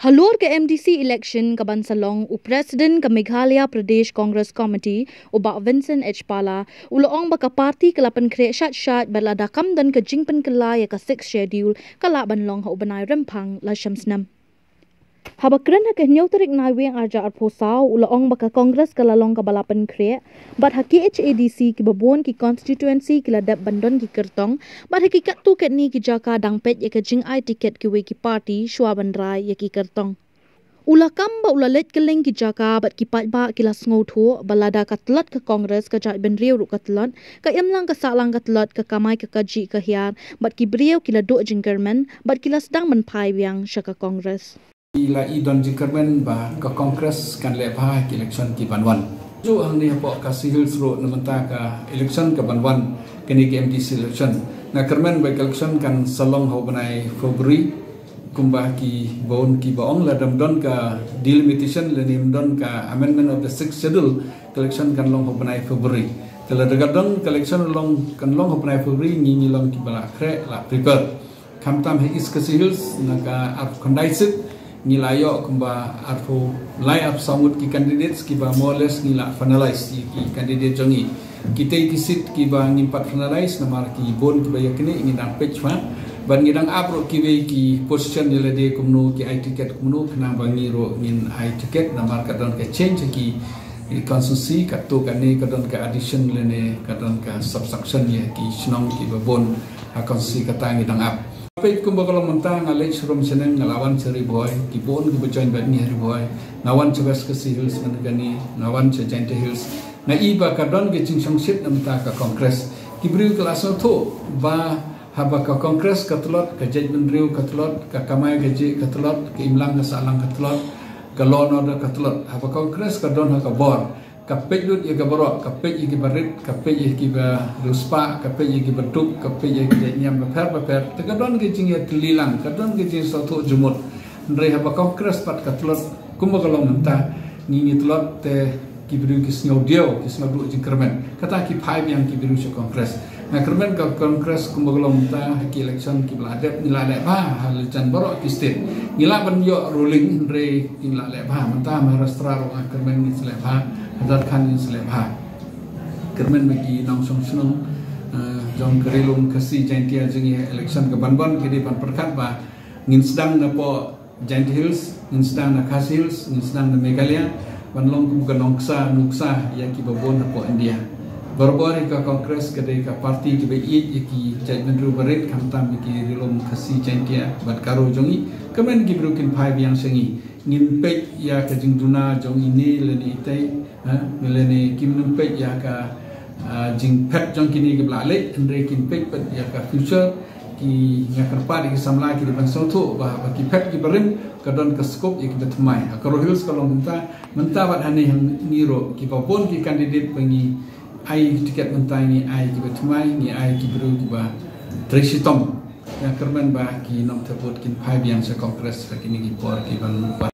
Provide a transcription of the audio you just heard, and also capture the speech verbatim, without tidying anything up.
Halor ka M D C election ka ban sa long, u President ka Meghalaya Pradesh Congress Committee, u Bah Vincent H Pala, u la ong ba ka party ka la pynkhreh shat shat bad lada kam don ka jingpynkylla ïa ka Sixth Schedule, ka lah ban long ha u bnai Rymphang la shem snem. Haba kren ha ka hynñiew tarik Naiwieng arhajar arphew saw, u la ong ba ka Congress ka la long kaba la pynkhreh, bad ha K H A D C kiba bun ki constituency ki la dep ban don ki kyrtong, bad ha ki katto katne ki jaka dang peit ïa ka jingai tiket kiwei ki party shuwa ban rai ïa ki kyrtong. U la kam ba u la leit kylleng ki jaka bad ki paidbah ki la sngewthuh ba lada ka tlot ka Congress, ka jaitbynriew ruh ka tlot, ka imlang ka sahlang ka tlot, ka kamai ka kajih ka hiar, bad ki briew ki la duh jingkyrmen bad ki la sdang ban phai biang sha ka Congress. Ki la i don jingkyrmen ba ka Congress kan leh bha ha ki election ki ban wan. Ju hangne hapoh Khasi Hills ruh na mynta ka election ka ban wan, kane ka M D C election, nga kyrmen ba ka election kan sa long ha u bnai February, kumba ki bun kiba ong, lada ym don ka delimitation lane ym don ka amendment of the Sixth Schedule, ka election kan long ha u bnai February. Te lada ka don ka election long, kan long ha u bnai February, ngi ngi long kiba la khreh, la prepare. Khamtam ha East Khasi Hills, na ka arphew khyndai seat, ngi la ïoh kumba arphew lai arphew saw ngut ki candidates kiba more or less ngi la finalize ïa ki candidate jong ngi. Kitei ki seat kiba ngim pat finalize namar ki bun kiba ïa kine ngi dang peit shwa. Bad ngi dang ap ruh kiwei ki position ïa lade kumno, ki ai ticket kumno, khnang ba ngi ruh ngin ai ticket namar ka don ka change ha ki, ki constituency, katto katne ka don ka addition lane ka don ka subtraction ïa ki shnong kiba bun ha constituency, kata ngi dang ap. Peit kumba ka long mynta, nga leit sha rum sha neng, nga la wan sha Ri Bhoi, ki bun kiba join bad ngi ha Ri Bhoi, nga wan sha West Khasi Hills mynta kane, nga wan sha Jaintia Hills, nga i ba ka don ka jingshongshit na mynta ka Congress. Ki briew ki la sngewthuh ba haba ka Congress ka tlot, ka jaitbynriew ka tlot, ka kamai kajih ka tlot, ka imlang ka sahlang ka tlot, ka law and order ka tlot. Haba Congress ka don ha ka bor, ka peit lut ïa ka baroh, ka peit ïa kiba rit, ka peit ïa kiba riewspah, ka peit ïa kiba duk, ka peit ïa ki jaitniam bapher bapher. Te ka don ka jingïatylli lang, ka don ka jingsngewthuh jingmut. Hynrei haba Congress pat ka tlot kumba ka long mynta, ngi ngi tlot, te ki briew ki sngew diaw, ki sngew duh jingkyrmen. Kata ki phai biang ki briew sha Congress. Nga kyrmen ka Congress kumba ka long mynta ha ki election kiba la dep, ngi la leh bha ha la jan baroh ki state. Ngi lah ban ïoh ruling, hynrei ngi la leh bha. Mynta Maharashtra ruh nga kyrmen ngin sa leh bha, ha Jharkhand ngin sa leh bha. Kyrmen ba ki nongshong shnong, eh, jong ka Ri Lum Khasi Jaintia jong ngi ha election ka ban wan, ki dei ban pyrkhat ba ngin sdang napoh Jaintia Hills, ngin sdang na Khasi Hills, ngin sdang na Meghalaya, ban long kum ka nongksa nuksa ïa kiba bun hapoh India. Barabor hi ka Congress ka dei ka party kaba ïeit ïa ki jaitbynriew barit, khamtam ïa ki Ri Lum Khasi Jaintia bad Garo jong ngi. Kyrmen ki briew kin phai biang sha ngi. Ngin peit ïa ka jingduna jong ine lane itei, ha, lane kim nym peit ïa ka, ah, jingphet jong kine kiba la leit, hynrei kin peit pat ïa ka future. Ki, nga kyrpad ïa ki samla ki dei ban sngewthuh ba, ba ki phet kiba rim, ka don ka scope ïa kiba thymmai. Ha ka Garo Hills ka long mynta, mynta bad hangne hangne ruh, kiba bun ki candidate ba ngi ai ticket mynta ngi ai kiba thymmai, ngi ai ki briew kiba trei shitom. Nga kyrmen ba ki nongthep vote kin phai biang sha Congress ha kine ki por ki ban